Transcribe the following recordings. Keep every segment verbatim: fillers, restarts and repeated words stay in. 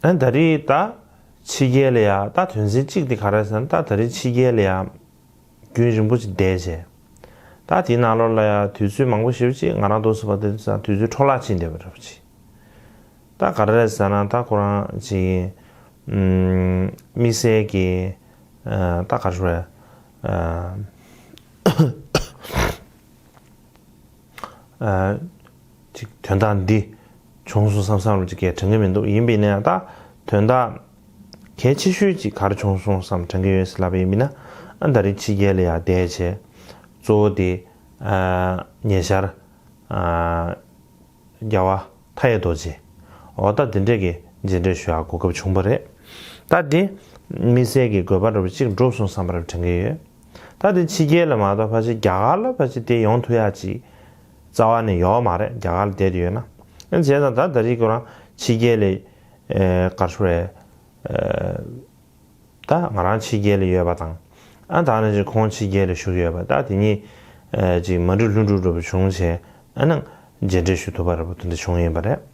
ཨ་ད་རེས་ད་ཕྱི་རྒྱལ་ལ་ཡ་ད་དོན་ཚན་གཅིག་དེ་ག་རེ་ཟེར་ན། ད་ད་རེས་ཕྱི་རྒྱལ་ལ་ཡ་རྒྱུན་རིང་པོ་ཅིག་བསྡད་བྱས། ད་དེའི་ནང་ལོགས་ལ་ཡ་དུས་ཚོད་མང་པོ་ཞེ་པོ་ཅིག་ང་རང་འདུག་སེ་བ་དེ་ཚོ་དུས་ཚོད་འཕྲོ་བརླག་ཕྱིན་བསྡད་པ་འདྲ་པོ་ཅིག་ད་ག་རེ་རེད་ཟེར་ན། ད་ཁོ་རང་ཅིག་ཨུམ་དམིགས་བསལ་གྱི་ཨ་ད་ག་རེ་ཞུ་དགོས་རེད། ཨ་ཨ་ཅིག་དོན་དག་འདི་བྱུང་སོང་བསམ་བསམ་རུ་ཅིག་གས་དྲན་གྱི་མི་འདུག་ཡིན་པས་ན་ད་དོན་དག་གལ་ཆེ་ཤོས་ཅིག་ག་རེ་བྱུང་སོང་བསམ་དྲན་གྱི་ཡོད་ཟེར་ལབ་པ་ཡིན་པས་ན། ཨ་ད་རེས་ཕྱི་རྒྱལ་ལ་ཡ་བསྡད་བྱས་གཙོ་བོ་དེ་ཨ་ཉེ་ཆར་ཨ་རྒྱལ་བ་མཐའ་ཡས་རྡོ་རྗེ་འོ་ད་དེ་འདྲས་ཀྱི་མཇལ་འཕྲད་ཞུ་ཡག་གོ་སྐབས་བྱུང་བ་རེད། ད་དེ་དམིགས་བསལ་གྱི་དགོས་པ་འདྲ་པོ་གཅིག་འགྲུབ་སོང་བསམ་པ་རེད་དྲན་གྱི་ཡོད། ད་དེ་ཕྱི་རྒྱལ་ལ་མ་གཏོགས་ཕལ་ཆེར་རྒྱ་གར་ལ་ཕལ་ཆེར་དེ་ཡོང་ཐུབ་ཡག་ཅིག་རྩ་བ་ནས་ཡོད་མ་རེད། རྒྱ་གར་ལ་བསྡད་དེ་ཡོད་ན། ཨ་བྱས་ཙང་ད་ད་རེས་ཁོ་རང་ཕྱི་རྒྱལ་ལ་ཨེ་ག་རེ་ཞུ་རེད། ཨེ་ད་ང་རང་ཕྱི་རྒྱལ་ལ་ཡོད་པ་དང་། ཨ་ད་ནི་ཅིག་ཁོང་ཕྱི་རྒྱལ་ལ་བཞུགས་ཡོད་པ། ད་དེ་གཉིས་ཨེ་ཅིག་མ་འགྲིག་ལྷུན་གྲུབ་འདྲ་པོ་བྱུང་བྱས། ཨ་ནང་མཇལ་འཕྲད་ཞུ་ཐུབ་པ་འདྲ་པོ་དེ་འདྲ་བྱུང་ཡིན་པ་རེད།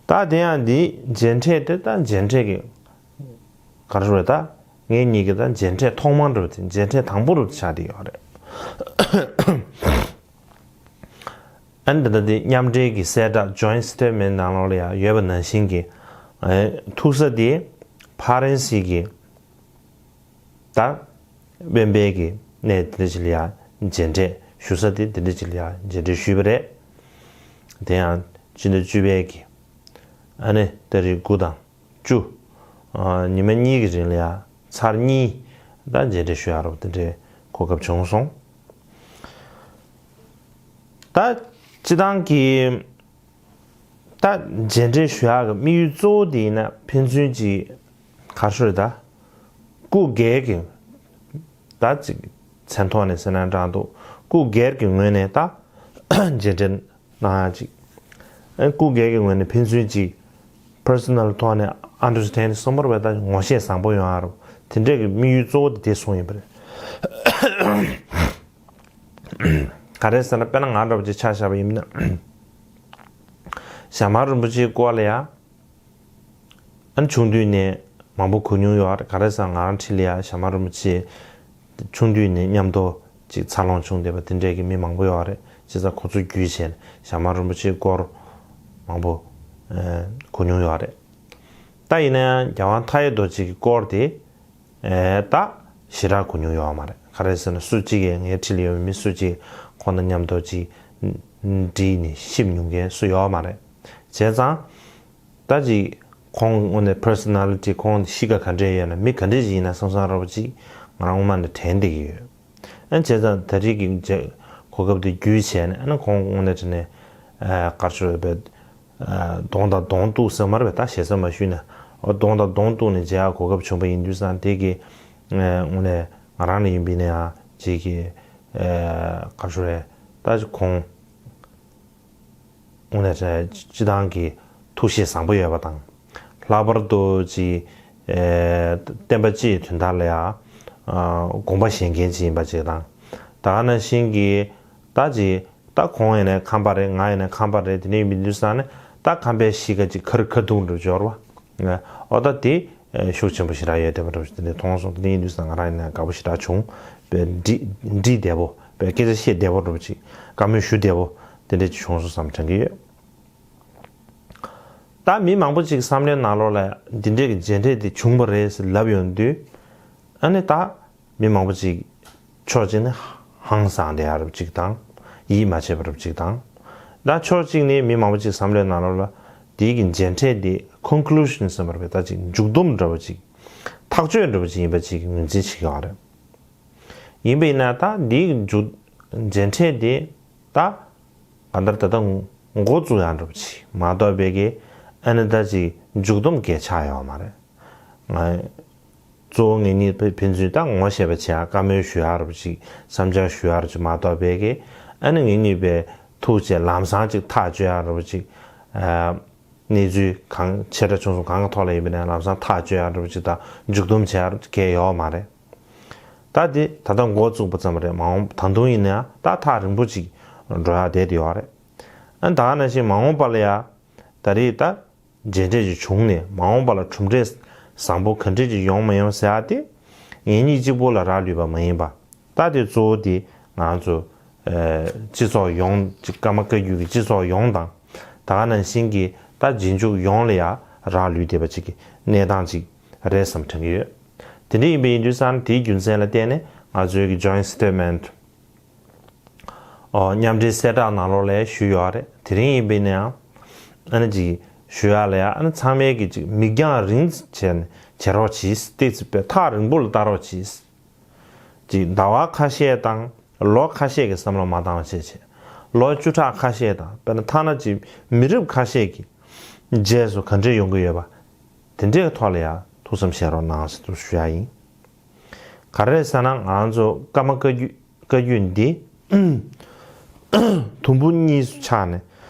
ད་དེ་ཡང་འདི་མཇལ་འཕྲད་དེ་ད་མཇལ་འཕྲད་ཀྱི་ག་རེ་ཞུ་རེད། ད་ངེད་གཉིས་ཀྱི་ད་མཇལ་འཕྲད་ཐོག་མ་འདྲ་པོ་དེ། མཇལ་འཕྲད་དང་པོ་འདྲ་པོ་དེ་ཆགས་བསྡད་ཡོད་རེད། ཨ་ནི་ད་ལྟ་དེ་མཉམ་འབྲེལ་གྱི་གསལ་བསྒྲགས་Joint Statement ནང་ལོགས་ལ་ཡང་ཡོད་པ་ནང་བཞིན་གྱི་ཨ་ཐུག་ས་དེ་ཕ་རན་སི་གི་ད་དབེན་པའི་གི་གནས་དེ་འདྲ་ཅིག་ལ་ཡང་མཇལ་འཕྲད་ཞུ་ས་དེ་དེ་འདྲ་ཅིག་ལ་ཡང་མཇལ་འཕྲད་ཞུས་པ་རེད། དེ་ཡང་ཕྱི་ཟླ་བཅུ་པའི་གི་ཨ་ནི་ཏ་རིག་དགུ་དང་བཅུ། ཨ་ཉི་མ་གཉིས་ཀྱི་རིང་ལ་ཡང་ཚར་གཉིས་ད་མཇལ་འཕྲད་ཞུ་ཡག་རོགས་དེ་འདྲའི་གོ་སྐབས་བྱུང་སོང་། ད་སྤྱི་བཏང་གི་ད་མཇལ་འཕྲད་ཞུ་ཡག་གི་དམིགས་ཡུལ་གཙོ་བོ་དེ་ཡིན་ན་ཕན་ཚུན་གྱི་ག་རེ་ཞུ་རེད། ད་སྐུ་སྒེར་གྱི་ད་ཅིག་མཚན་ཐོག་ནས་ཟེར་ན་འདྲ་འདུག་སྐུ་སྒེར་གྱི་ངོས་ནས་ད་མཇལ་འཕྲད་གནང་ཡག་ཅིག་ཨ་སྐུ་སྒེར་གྱི་ངོས་ནས་ཕན་ཚུན་གཅིག་པར་སོ་ནལ་ཐོག་ནས་ཨན་ཌར་སི་ཊེན་ཌ་གསུམ་པར་བས་ད་ངོ་ཤེས་བཟང་པོ་ཡོང་ཡ་རུ་དེ་འདྲས་ཀྱི་དམིགས་ཡུལ་གཙོ་བོ་དེ་དེ་སོང་ཡིན་པ་རེད། ག་རེ་ཟེར་ན་དཔེར་ན་ང་འདྲ་བོ་ཅིག་ཆ་བཞག་པ་ཡིན་ན། ཞྭ་དམར་རིན་པོ་ཆེའི་སྐོར་ལ་ཡ། ཨ་ནི་ཆུང་དུས་ནས་མང་པོ་གོ་མྱོང་ཡོད་རེད། ག་རེ་ཟེར་ན་ང་རང་འཁྲིས་ལ་ཡ་ཞྭ་དམར་རིན་པོ་ཆེ་ཆུང་དུས་ནས་མཉམ་དུ་ཅིག་འཚར་ལོངས་བྱུང་བསྡད་པ་དེ་འདྲས་ཀྱི་མི་མང་པོ་ཡོད་རེད། བྱས་ཙང་ཁོ་ཚོ་བརྒྱུད་བྱས་ནས་ཞྭ་དམར་རིན་པོ་ཆེའི་སྐོར་མང་པོ་ཨེ་གོ་མྱོང་ཡོད་རེད། ད་ཡིན་ན་ཡང་རྒྱལ་དབང་མཐའ་ཡས་རྡོ་རྗེ་གི་སྐོར་དེ་ཨེ་ད་ཞེ་དྲག་གོ་མྱོང་ཡོད་མ་རེད། ག་རེ་ཟེར་ན་སུ་གཅིག་གིས་ངའི་འཁྲིས་ལ་ཡོད་པའི་མི་སུ་གཅིག་ཁོང་དང་མཉམ་དུ་ཅིག་འདྲིས་ནས་ཤེས་མྱོང་མཁན་སུ་ཡོད་མ་རེད། བྱས་ཙང་། ད་ཅིག་ཁོང་དངོས་གནས་པར་སོ་ན་ལི་ཊི་ཁོང་གཤིས་ཀ་ག་འདྲས་ཡོད་ན་མི་ག་འདྲས་ཅིག་ཡིན་ན་བསམ་བསམ་འདྲ་བོ་ཅིག་ང་རང་ངོ་མ་ནས་དྲན་བསྡད་ཀྱི་ཡོད། ཨ་བྱས་ཙང་ད་རེས་ཀྱི་མཇལ་གོ་སྐབས་དེ་བརྒྱུད་བྱས་ནས་ཨ་ནི་ཁོང་དངོས་གནས་དྲན་ནས་ཨ་དཀར་ཕྱོགས་པའི་ཨ་གདོང་དང་གདོང་གཏུག་ཟེར་མ་རེད་པས། ད་ཞེ་ས་མ་ཞུས་ན་འོ་གདོང་དང་གདོང་གཏུག་ནས་མཇལ་ཡག་གོ་སྐབས་བྱུང་པ་ཡིན་དུས་ཙང་དེ་གི་ཨ་དངོས་གནས་ང་རང་ལ་ཡིན་པས་ན་ཡང་ཅིག་གི་ཨ་དཀར་ཕྱོགས་རེད། ད་ཁོང་། དངོས་གནས་སྤྱི་བཏང་གི་ཐུགས་གཤིས་བཟང་པོ་ཡོད་པ་དང་། ལྷག་པར་དུ་ཅིག་ཨེ་བསྟན་པ་སྤྱི་ཡི་དོན་དག་ལ་ཡང་ཨ་དགོངས་པ་བཞེས་མཁན་ཅིག་ཡིན་པ་ཅིག་དང་། ད་ག་ནང་བཞིན་གྱི་ད་ཅིག་ད་ཁོང་ཡིན་ནའི་ཁམས་པ་རེད། ང་ཡིན་ནའི་ཁམས་པ་རེད། དེ་འདྲ་ཡིན་པའི་དུས་ཙང་ནས་ད་ཁམས་པའི་གཤིས་ཀ་ཅིག་ཁ་རི་ཁ་ཐུག་འདྲ་འབྱོར་བ། ཨོ་ད་དེ་ཤུགས་ཆེན་པོ་ཞེ་དྲག་ཡོད་བསྡད་པ་འདྲ་པོ་ཞིག་དེ་འདྲ་མཐོང་སོང་། དེ་འདྲ་ཡིན་དུས་ཙང་ང་རང་ཡིན་ན་དགའ་པོ་ཞེ་དྲག་བྱུང་། དཔེ་འདྲི་འདྲི་བདེ་པོ། དཔེ་སྐད་ཆ་བཤད་བདེ་པོ་འདྲ་པོ་ཅིག་བཀའ་མོལ་ཞུ་བདེ་པོ་དེ་འདྲ་ཅིག་བྱུང་སོང་བསམ་དྲན་གྱི་ཡོད། ད་མི་མང་པོ་ཅིག་བསམ་བློའི་ནང་ལོགས་ལ་འདི་འདྲའི་གི་མཇལ་འཕྲད་དེ་བྱུང་བ་རེད་ཟེར་ལབ་ཡོང་དུས། ཨ་ནི་ད་མི་མང་པོ་ཅིག་ཕྱོགས་གཅིག་ནས་ཧང་སངས་བསྡད་ཡ་རབ་ཅིག་དང་། ཡིད་མ་ཆེས་པ་རབ་ཅིག་དང་། ད་ཕྱོགས་གཅིག་ནས་མི་མང་པོ་ཅིག་བསམ་བློའི་ནང་ལོགས་ལ་དེའི་གི་མཇལ་འཕྲད་དེ་ཀོན་ཀུ་ལུ་ཤན་ཟེར་བ་རེད་པས། ད་ཅིག་མཇུག་སྡོམ་འདྲ་བོ་ཅིག་ཐག་གཅོད་འདྲ་བོ་ཅིག་ཡིན་པ་ཅིག་ངོས་འཛིན་བྱེད་ཀྱི་ཡོད་རེད། ཡིན་པས་ན་ད་འདིའི་མཇུག་མཇལ་འཕྲད་དེ་ད་ག་འདར་ད་ལྟ་འགོ་བཙུགས་ཡག་འདྲ་བོ་ཅིག་མ་གཏོགས་པའི་གི་ཨ་ནི་ད་ཅིག་མཇུག་སྡོམ་གས་ཆགས་ཡོད་མ་རེད། ང་གཙོ་བོ་ངེད་གཉིས་ཕན་ཕན་ཚུན་ད་ངོ་ཤེས་པ་བྱེད་ཡག་བཀའ་མོལ་ཞུ་ཡག་འདྲ་བོ་ཅིག་བསམ་འཆར་ཞུ་ཡག་འདྲ་བོ་ཅིག་མ་གཏོགས་པའི་གི་ཨ་ནི་ངེད་གཉིས་པའི་ཐུག་བྱས་ལམ་སང་ཅིག་ཐག་གཅོད་ཡག་འདྲ་བོ་ཅིག་ཨ། གནས་ཚུལ་གང་ཆེ་ཕྲ་ཆུང་གསུམ་གང་གི་ཐོག་ལ་ཡིན་པ་ན་ལམ་སང་ཐག་གཅོད་ཡག་འདྲ་བོ་ཅིག་དང་མཇུག་སྡོམ་བྱེད་ཡག་གང་ཡོད་མ་རེད། ད་དེ་ད་ལྟ་འགོ་བཙུགས་པ་ཙམ་རེད། མ་འོངས་ད་དུང་ཡིན་ན་ཡང་ད་ཐག་རིང་པོ་ཅིག་འགྲོ་ཡག་བསྡད་དེ་ཡོད་རེད། ཨ་ད་ག་ནང་བཞིན་མ་འོངས་པ་ལ་ཡ་ད་རེས་ད་ རྗེས་འབྲས་ཅིག་བྱུང་ནས་མ་འོངས་པ་ལ་གྲུབ་འབྲས་བཟང་པོ་ག་འདྲས་ཅིག་ཡོང་མ་ཡོང་ཟེར་ཡ་དེ་ངེད་གཉིས་གཅིག་པོ་ལ་རག་ལུས་པ་མ་ཡིན་པ། ད་དེ་གཙོ་བོ་དེ་ང་ཚོ་ཨ་སྤྱི་ཚོགས་ཡོངས་ཀྱི་ཀརྨ་བཀའ་བརྒྱུད་ཀྱི་སྤྱི་ཚོགས་ཡོངས་དང་། ད་ག་ནང་བཞིན་གྱི་ད་རྗེས་འཇུག་ཡོངས་ལ་ཡ་རག་ལུས་བསྡད་པ་ཅིག་གི་གནས་སྟངས་ཅིག་རེད་བསམ་དྲན་གྱི་ཡོད། དེ་འདྲ་ཡིན་པའི་ཡིན་དུས་ཙང་དེའི་རྒྱུ་མཚན་ལ་བརྟེན་ནས་ང་ཚོའི་གི་joint statement ཨོ་མཉམ་འབྲེལ་གསལ་བསྒྲགས་ནང་ལོགས་ལ་ཞུས་ཡོད་རེད། དེ་རིང་ཡིན་པའི་ནའང་ཨ་ནི་ཅིག་ཞུ་ཡག་ལ་ཡ་ཨ་ནི་ཚང་མས་གི་ཅིག་མིག་རྒྱང་རིང་བྱས་ནས་བྱེད་རོགས་གྱིས། ཏོག་ཙམ་པའི་ཐག་རིང་པོ་ལ་ལྟ་རོགས་གྱིས། ཅིག་ཟླ་བ་ཁ་ཤས་དང་ལོ་ཁ་ཤས་ཀྱི་བསམ་བློ་མ་བཏང་བ་བྱས་བྱས། ལོ་བཅུ་ཕྲག་ཁ་ཤས་དང་དཔེར་ན་ཐ་ན་ཅིག་མི་རབས་ཁ་ཤས་ཀྱི་རྗེས་སུ་ག་འདྲས་ཡོང་གི་ཡོད་པ། དེ་འདྲའི་ཐོག་ལ་ཡ་ཐུགས་བསམ་བཞེས་རོགས་གནང་ཟེར་དུ་ཞུ་ཡ་ཡིན། ག་རེ་རེད་ཟེར་ན་ང་ཚོ་ཀརྨ་བཀའ་བརྒྱུད་བཀའ་བརྒྱུད་འདི་དུམ་བུ་གཉིས་སུ་ཆགས་ནས་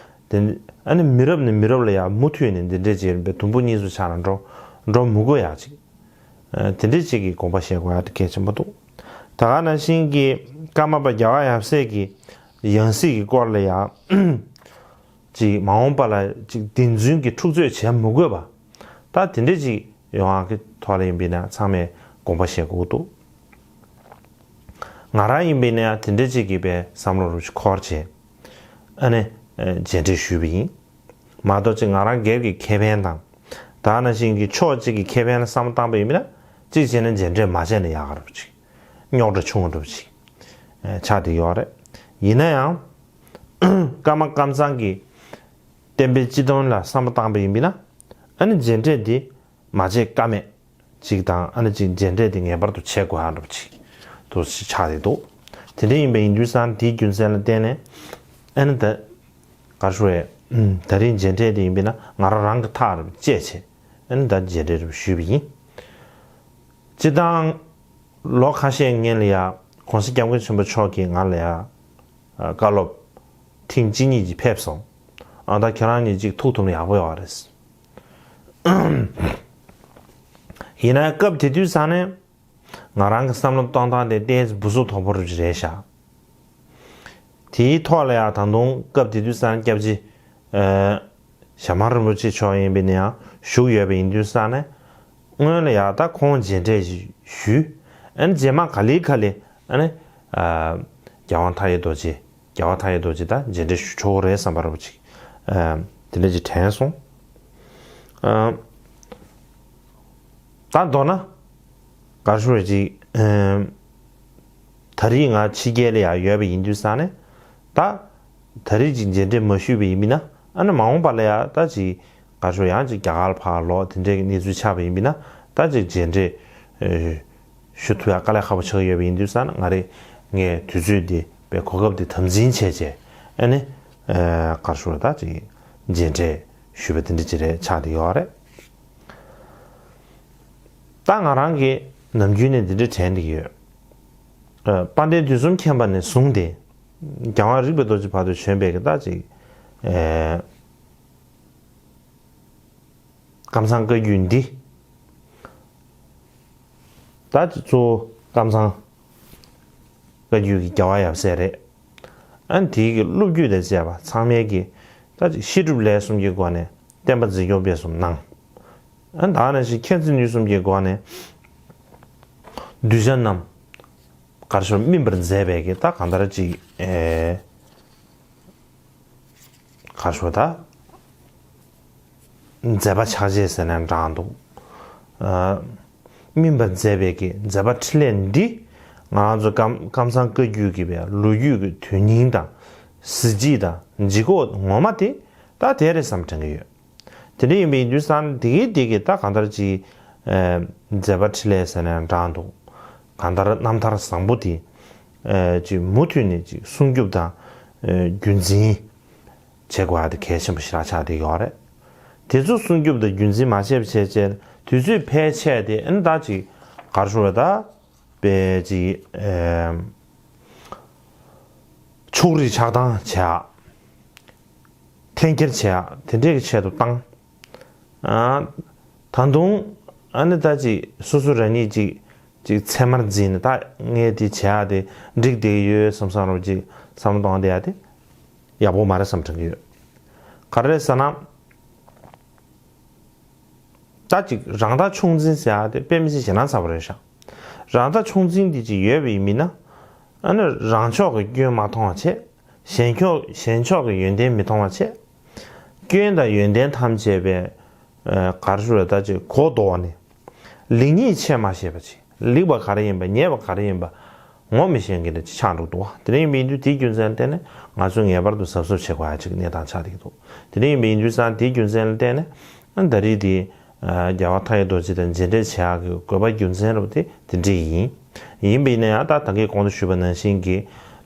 དེ་ཨ་ནི་མི་རབས་ནས་མི་རབས་ལ་ཡ་མུ་མཐུད་ནས་འདི་འདྲས་ཅིག་རིམ་པས་དུམ་བུ་གཉིས་སུ་ཆགས་ནས་འགྲོ་འགྲོ་མི་དགོས་ཡག་ཅིག་ཨ་དེ་འདྲས་ཅིག་གི་དགོངས་པ་བཞེས་དགོས་ཡག་དེ་གལ་ཆེན་པོ་འདུག་ད་ག་ནང་བཞིན་གྱི་ཀརྨ་པ་རྒྱལ་བ་ཡབ་སྲས་ཀྱི་ཡང་སྲིད་ཀྱི་སྐོར་ལ་ཡ་ཅིག་མ་འོངས་པ་ལ་ཅིག་བདེན་རྫུན་གྱི་འཁྲུག་རྩོད་བྱེད་མི་དགོས་པ། ད་དེ་འདྲས་ཅིག་ཡོང་ཡག་གི་ཐོག་ལ་ཡིན་པས་ན་ཚང་མས་དགོངས་པ་བཞེས་དགོས་འདུག་ང་རང་ཡིན་པས་ན་དེ་འདྲས་ཅིག་གི་པའི་བསམ་བློ་རུ་ཅིག་འཁོར་བྱས་ཨ་ནི་མཇལ་འཕྲད་ཞུས་པ་ཡིན། མ་གཏོགས་ཅིག་ང་རང་སྒེར་གྱི་ཁེ་ཕན་དང་ད་ནང་བཞིན་གྱི་ཕྱོགས་གཅིག་གི་ཁེ་ཕན་ལ་བསམ་བློ་བཏང་པ་ཡིན་པས་ན་གཅིག་བྱས་ན་མཇལ་འཕྲད་མ་བྱས་ན་ཡག་ག་རུ་ཅིག་རྙོག་དྲ་ཆུང་བ་འདྲ་པོ་ཅིག་ཆགས་བསྡད་ཡོད་རེད། ཡིན་ན་ཡང་ཀརྨ་ཀམ་ཚང་གི་བསྟན་པའི་སྤྱི་དོན་ལ་བསམ་བློ་བཏང་པ་ཡིན་པས་ན་ཨ་ནི་མཇལ་འཕྲད་འདི་མ་བྱེད་ཀ་མེད་ཅིག་དང་ཨ་ནི་ཅིག་མཇལ་འཕྲད་འདི་ངེས་པར་དུ་བྱེད་དགོས་ཨ་འདྲ་པོ་ཅིག་དུ་ཆགས་བསྡད་འདུག་དེ་འདྲ་ཡིན་པ་ཡིན་དུས་ཙང་དེའི་རྒྱུ་མཚན་ལ་བརྟེན་ནས་ཨ་ནི་ད་ག་རེ་ཞུ་དགོས་རེད། ད་རིང་མཇལ་འཕྲད་འདི་ཡིན་པས་ན་ང་རང་རང་གི་ཐག་རེད་བཅད་བྱས་ཨ་ནི་ད་མཇལ་འཕྲད་རེད་ཞུས་པ་ཡིན། སྤྱིར་བཏང་ལོ་ཁ་ཤས་སྔོན་ལ་ཡ་༸གོང་ས་༸སྐྱབས་མགོན་ཆེན་པོ་མཆོག་གིས་ང་ལ་ཡ་བཀའ་སློབ་ཐེངས་གཅིག་གཉིས་ཅིག་ཕེབས་སོང་། ཨ་ད་ཁྱེད་རང་གཉིས་ཅིག་ཐུག་ཐུབ་ན་ཡག་པོ་ཡོད་རེད། ཡིན་ན་སྐབས་དེ་དུས་ཙང་ནས་ང་རང་གི་བསམ་བློ་གཏོང་སྟངས་དེ་ཏོག་ཙམ་སྦུ་སུབ་དོག་པོ་རུ་རེད་ཤག་དེའི་ཐོག་ལ་ཡང་ད་དུང་སྐབས་དེ་དུས་ཙང་སྐྱབས་རྗེ་ཨ་ཞྭ་དམར་རིན་པོ་ཆེ་མཆོག་ཡིན་པས་ན་ཡང་བཞུགས་ཡོད་པ་ཡིན་དུས་ཙང་ནས་སྔོན་ལ་ཡང་ད་ཁོང་མཇལ་འཕྲད་ཞུས། ཨ་ནི་རྗེས་མ་ག་ལེ་ག་ལེ་ཨ་ནི་ཨ་རྒྱལ་དབང་མཐའ་ཡས་རྡོ་རྗེ་རྒྱལ་བ་མཐའ་ཡས་རྡོ་རྗེ་དང་མཇལ་འཕྲད་ཞུ་ཆོག་གི་རེད་བསམ་པ་རུ་ཅིག་ཨ་དེ་འདྲ་ཅིག་དྲན་སོང་། ཨ་ད་མདོར་ན་ག་རེ་ཞུ་རེད་ཅིག་ཨ་ད་རེས་ང་ཕྱི་རྒྱལ་ལ་ཡང་ཡོད་པ་ཡིན་དུས་ཙང་ནས་ད་ད་རེས་ཅིག་མཇལ་འཕྲད་མ་ཞུས་པ་ཡིན་མིན་ན་ཨ་ནི་མ་འོངས་པ་ལ་ཡང་ད་ཅིག་ག་རེ་ཞུ་ཡང་ཅིག་རྒྱ་གར་ལ་ཕར་ལོག་དེ་འདྲའི་གནས་ཚུལ་ཆགས་པ་ཡིན་མིན་ན་ད་ཅིག་མཇལ་འཕྲད་ཨ། ཞུ་ཐུབ་ཡག་དཀའ་ལས་ཁག་པོ་ཆགས་ཀྱི་ཡོད་པ་ཡིན་དུས་ཙང་ན་ང་རེ་ངས་དུས་ཚོད་འདི་པའི་གོ་སྐབས་འདི་དམ་འཛིན་བྱས་བྱས་ཨ་ནི་ཨ་ག་རེ་ཞུ་རེད་ད་ཅིག་མཇལ་འཕྲད་ཞུས་པ་འདི་འདྲ་ཅིག་རེད་ཆགས་བསྡད་ཡོད་རེད། ད་ང་རང་གིས་ནམ་རྒྱུན་ནས་འདི་འདྲ་དྲན་བསྡད་ཀྱི་ཡོད། ཨ་དཔལ་ལྡན་དུས་གསུམ་མཁྱེན་པ་ནས་བཟུང་སྟེ་རྒྱལ་བ་རིག་པའི་རྡོ་རྗེ་བར་དུ་བྱོན་པའི་གི་ད་ཅིག་ཨ། ཀམ་ཚང་བཀའ་བརྒྱུད་འདི། ད་གཙོ་བོ་ཀམ་ཚང་བཀའ་བརྒྱུད་ཀྱི་རྒྱལ་བ་ཡབ་སྲས་རེད། ཨ་ནི་དེའི་གི་སློབ་བརྒྱུད་དང་བཅས་པ་ཚང་མས་ཀྱི་ད་ཅིག་བཤད་སྒྲུབ་ལས་གསུམ་གྱི་སྒོ་ནས་བསྟན་པ་འཛིན་སྐྱོང་སྤེལ་གསུམ་གནང་། ཨ་ནི་ད་ནང་བཞིན་མཁྱེན་བརྩེ་ནུས་གསུམ་གྱི་སྒོ་ནས་གདུལ་བྱ་རྣམས་གར་ཞོར་སྨིན་པར་མཛད་པའི་གི་ད་གང་ལྟར་ཅིག་ཨེ། ག་རེ་ཞུ་ད། མཛད་པ་ཕྱག་རྗེས་ཟེར་ནས་འདྲ་འདུག་ཨ། སྨིན་པར་མཛད་པའི་གི་མཛད་པ་འཕྲིན་ལས་འདི་ང་རང་ཚོ་ཀམ་ཀམ་ཚང་བཀའ་བརྒྱུད་ཀྱི་པའི་ལོ་རྒྱུས་ཀྱི་དོན་སྙིང་དང་གཟི་བརྗིད་དང་ལྗིད་ཁོག་ངོ་མ་དེ་ད་དེ་རེད་བསམ་དྲན་གྱི་ཡོད། དེ་འདྲ་ཡིན་པ་ཡིན་དུས་ཙང་དེ་གི་དེ་གི་ད་གང་ལྟར་ཅིག་ཨ། མཛད་པ་འཕྲིན་ལས་ཟེར་ནས་འདྲ་འདུག་གང་ལྟར་རྣམ་ཐར་བཟང་པོ་དེ་ཨ། ཅིག་མུ་མཐུད་ནས་ཅིག་སྲུང་སྐྱོབ་དང་ཨ། རྒྱུན་འཛིན། བྱེད་དགོས་པ་དེ་གལ་ཆེན་པོ་ཞེ་དྲག་ཆགས་བསྡད་ཡོད་རེད། དེ་ཚོ་སྲུང་སྐྱོབ་དང་རྒྱུན་འཛིན་མ་བྱས་པ་བྱས་བྱས་དུས་ཚོད་ཕལ་ཆེར་དེ་ཨ་ནི་ད་ཅིག་ག་རེ་ཞུ་བ་ད་པའི་ཅིག་ཨེམ། ཕྱོགས་རིས་ཆགས་སྡང་བྱེད་ཡག་འཐེན་འཁྱེར་བྱེད་ཡག་དེ་འདྲས་ཀྱི་ཆེད་དུ་བཏང་། ཨ། ད་དུང་ཨ་ནི་ད་ཅིག་སོ་སོ་རང་ཉིད་ཅིག་ཅིག་ཚད་མར་འཛིན་ནས་ད་ངས་དེ་བྱེད་ཡག་དེ་འགྲིག་བསྡད་ཡོད་བསམ་བསམ་རོགས་ཅིག་བསམ་བློ་གཏོང་བསྡད་ཡག་དེ་ཡག་པོ་མ་རེད་བསམ་དྲན་གྱི་ཡོད། ག་རེ་རེད་ཟེར་ན། ད་ཅིག་རང་ལྟ་མཆོག་འཛིན་ཟེར་ཡ་དེ་དཔེ་མི་སྲིད་ཞེ་སྡང་ཚ་པོ་རེད་ཤག་རང་ལྟ་མཆོག་འཛིན་དེ་ཅིག་ཡོད་པ་ཡིན་མིན་ན། ཨ་ནི་རང་ཕྱོགས་ཀྱི་སྐྱོན་མ་མཐོང་བ་བྱས། གཞན་ཕྱོགས་གཞན་ཕྱོགས་ཀྱི་ཡོན་ཏན་མི་མཐོང་བ་བྱས། སྐྱོན་དང་ཡོན་ཏན་ཐམས་ཅད་པའི་ཨ་ག་རེ་ཞུ་རེད། ད་ཅིག་གོ་ལྡོག་ནས། ལེགས་ཉེས་ཕྱེ་མ་ཤེས་པ་ཅིག་ལེགས་པ་ག་རེ་ཡིན་པ། ཉེས་པ་ག་རེ་ཡིན་པ་ངོ་མི་ཤེས་མཁན་དེ་ཅིག་ཆགས་འགྲོ་གི་འདུག་བ། དེ་འདྲ་ཡིན་པ་ཡིན་དུས་དེའི་རྒྱུ་མཚན་ལ་བརྟེན་ནས་ང་ཚོས་ངེས་པར་དུ་གཟབ་གཟབ་བྱེད་དགོས་ཡ་ཅིག་གནས་སྟངས་ཆགས་བསྡད་ཀྱི་འདུག་དེ་འདྲ་ཡིན་པ་ཡིན་དུས་ཙང་དེའི་རྒྱུ་མཚན་ལ་བརྟེན་ནས་ཨ་ད་རེས་དེ་རྒྱལ་བ་མཐའ་ཡས་རྡོ་རྗེ་དང་མཇལ་འཕྲད་བྱེད་ཡག་གི་དགོས་པ་རྒྱུ་མཚན་རབ་དེ་དེ་འདྲ་ཡིན། ཡིན་པ་ཡིན་ན་ཡང་ད་ད་གིན་གོང་དུ་ཞུས་པ་ནང་བཞིན་གྱི་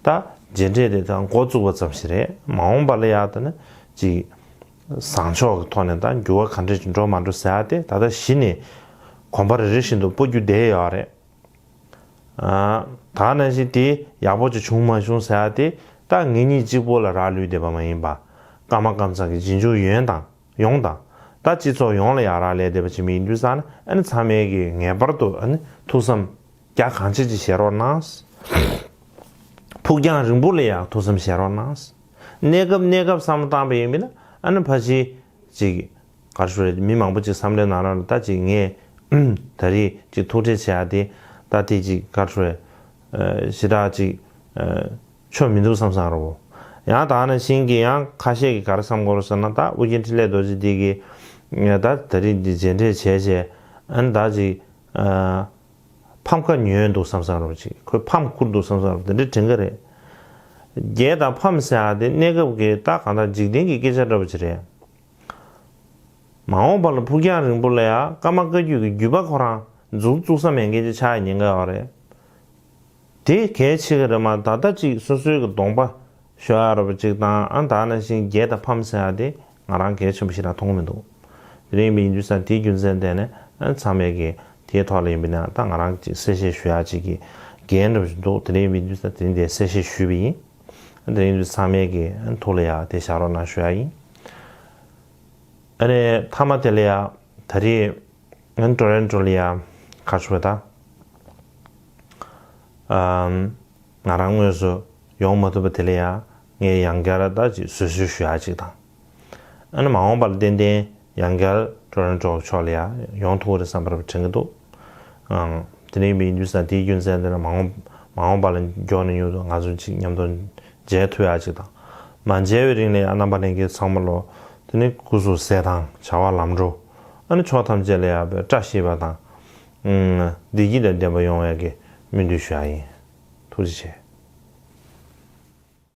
ད་མཇལ་འཕྲད་དེ་ད་འགོ་བཙུགས་པ་ཙམ་ཞིག་རེད། མ་འོངས་པ་ལ་ཡ་ད་ནི་ཅིག་བཟང་ཕྱོགས་ཀྱི་ཐོག་ནས་ད་འགྱུར་བ་ག་འདྲ་ཅིག་འགྲོ་མ་འགྲོ་ཟེར་ཡ་དེ་ད་ལྟ་གཞི་ནས་གོམ་པ་རེ་རེ་བཞིན་དུ་སྤོ་རྒྱུ་བསྡད་ཡོད་རེད། ཨ། ད་ནང་བཞིན་དེ་ཡག་པོ་ཅིག་བྱུང་མ་བྱུང་ཟེར་ཡ་དེ་ད་ངེད་གཉིས་གཅིག་པོ་ལ་རག་ལུས་བསྡད་པ་མ་ཡིན་པ། ཀརྨ་ཀཾ་ཚང་གི་རྗེས་འཇུག་ཡོན་དང་ཡོངས་དང་། ད་སྤྱི་ཚོགས་ཡོངས་ལ་ཡང་རག་ལས་བསྡད་པ་ཅིག་མ་ཡིན་དུས་ཙང་ནས་ཨ་ནི་ཚང་མས་ཀྱི་ངེས་པར་དུ་ཨ་ནི་ཐུགས་བསམ་རྒྱ་གང་ཆེ་ཅིག་བཞེས་རོགས་གནང་། ཕུགས་རྒྱང་རིང་པོ་ལ་ཡང་ཐུགས་བསམ་བཞེས་རོགས་གནང་། གནས་སྐབས་གནས་སྐབས་བསམ་བློ་བཏང་པ་ཡིན་པས་ན་ཨ་ནི་ཕལ་ཆེར་ཅིག་ག་རེ་ཞུ་རེད། མི་མང་པོ་ཅིག་བསམ་བློའི་ནང་ལ་ད་ཅིག་ངས་ད་རེས་ཅིག་ཐུག་འཕྲད་བྱེད་ཡ་དེ་ད་དེ་ཅིག་ག་རེ་ཞུ་རེད། ཞེ་དྲག་ཅིག་ཆོ་མི་འདུག་བསམ་བསམ་རོ། ཡང་ད་ནང་བཞིན་གྱི་ཡང་ཁ་ཤས་ཀྱིས་ག་རེ་བསམ་གྱི་ཡོད་རེད་ཟེར་ན། ད་ཨོ་རྒྱན་འཕྲིན་ལས་རྡོ་རྗེ་འདི་གིས་ད་ད་རེས་འདི་མཇལ་འཕྲད་བྱས་བྱས་ཨ་ནི་ད་ཅིག་ཕམ་ཁ་ཉོས་འདུག་བསམ་བསམ་རོ། ཅིག་ཁོས་ཕམ་བསྐུར་འདུག་བསམ་བསམ་རོ། དེ་འདྲའི་དྲན་གྱི་རེད། རྒྱལ་དང་ཕམ་ཟེར་ཡ་དེ་གནས་སྐབས་ཀྱི་ད་གང་ལྟར་འཇིག་རྟེན་གྱི་སྐད་ཆ་འདྲ་པོ་ཅིག་རེད། མ་འོངས་པ་ལ་ཕུགས་རྒྱང་རིང་པོ་ལ་ཡང་ཀརྨ་བཀའ་བརྒྱུད་ཀྱི་བརྒྱུད་པ་ཁོ་རང་མཇུག་བཙུགས་ས་མེད་མཁན་ཅིག་ཆགས་ཉེན་ཁ་ཡོད་རེད། དེ་གལ་ཆེ་གི་རེད་མ། ད་ལྟ་ཅིག་སོ་སོའི་གི་གདོང་པ་ཤོར་ཡ་ར་པ་ཅིག་དང་ཨ་ད་ནང་བཞིན་རྒྱལ་དང་ཕམ་ཟེར་ཡ་དེ་ང་རང་གལ་ཆེན་པོ་ཞིག་ལ་མཐོང་གི་མི་འདུག་དེ་རིང་མི་ཡིན་དུས་ཙང་དེའི་རྒྱུ་མཚན་བརྟེན་ནས་ཨ་ཚང་མས་གི་དེའི་ཐོག་ལ་ཡིན་པ་ན་ད་ང་རང་ཅིག་གསལ་བཤད་ཞུ་ཡ་ཅིག་གི་འགན་འདྲ་པོ་ཞིག་འདུག་དེ་རིང་མི་ཡིན་དུས་ཙང་དེ་རིང་དེ་གསལ་བཤད་ཞུས་པ་ཡིན། དེ་རིང་དུས་ཚང་མས་གི་ཐུགས་ལ་ཡ་དེ་བཞག་རོགས་གནང་ཞུ་ཡ་ཡིན། ཨ་ནི་མཐའ་མ་དེ་ལ་ཡ་ད་རེས་ང་ཊོ་རོན་ཊོ་ལ་ཡ་ག་ཞུ་བ་ད། ཨམ། ང་རང་དངོས་སུ་ཡོང་མ་ཐུབ་པ་དེ་ལ་ཡ་ངས་ཡང་བསྐྱར་ད་ཅིག་བཟོད་གསོལ་ཞུ་ཡ་ཅིག་དང་། ཨ་ནི་མ་འོངས་པ་ལ་ཏན་ཏན་ཡང་བསྐྱར་ཊོ་རོན་ཊོ་ཕྱོགས་ལ་ཡ་ཡོང་ཐུབ་ཀྱི་རེད་བསམ་པ་དྲན་གྱི་འདུག་ཨང་། དེ་ནས་མི་ཡིན་དུས་ཙང་དེའི་རྒྱུ་མཚན་དེ་ལ་མ་འོངས་མ་འོངས་པ་ལ་མགྱོགས་ནས་མྱུར་དུ་ང་ཚོ་གཅིག་མཉམ་དུ་མཇལ་ཐུབ་ཡ་ཅིག་དང་། མ་མཇལ་བའི་རིང་ལ་ཡང་རྣམ་པ་ལྷན་རྒྱས་ཚང་མ་ལོ་དེ་ནས་སྐུ་གཟུགས་གསལ་ཐང་བྱ་བ་ལམ་འགྲོ། ཨ་ནི་ཕྱོགས་ཐམས་ཅད་ལ་ཡང་བཀྲ་ཤིས་པ་དང་། བདེ་སྐྱིད་དང་ལྡན་པ་ཡོང་བའི་གི་སྨོན་འདུན་ཞུ་ཡ་ཡིན། ཐུགས་རྗེ་ཆེ།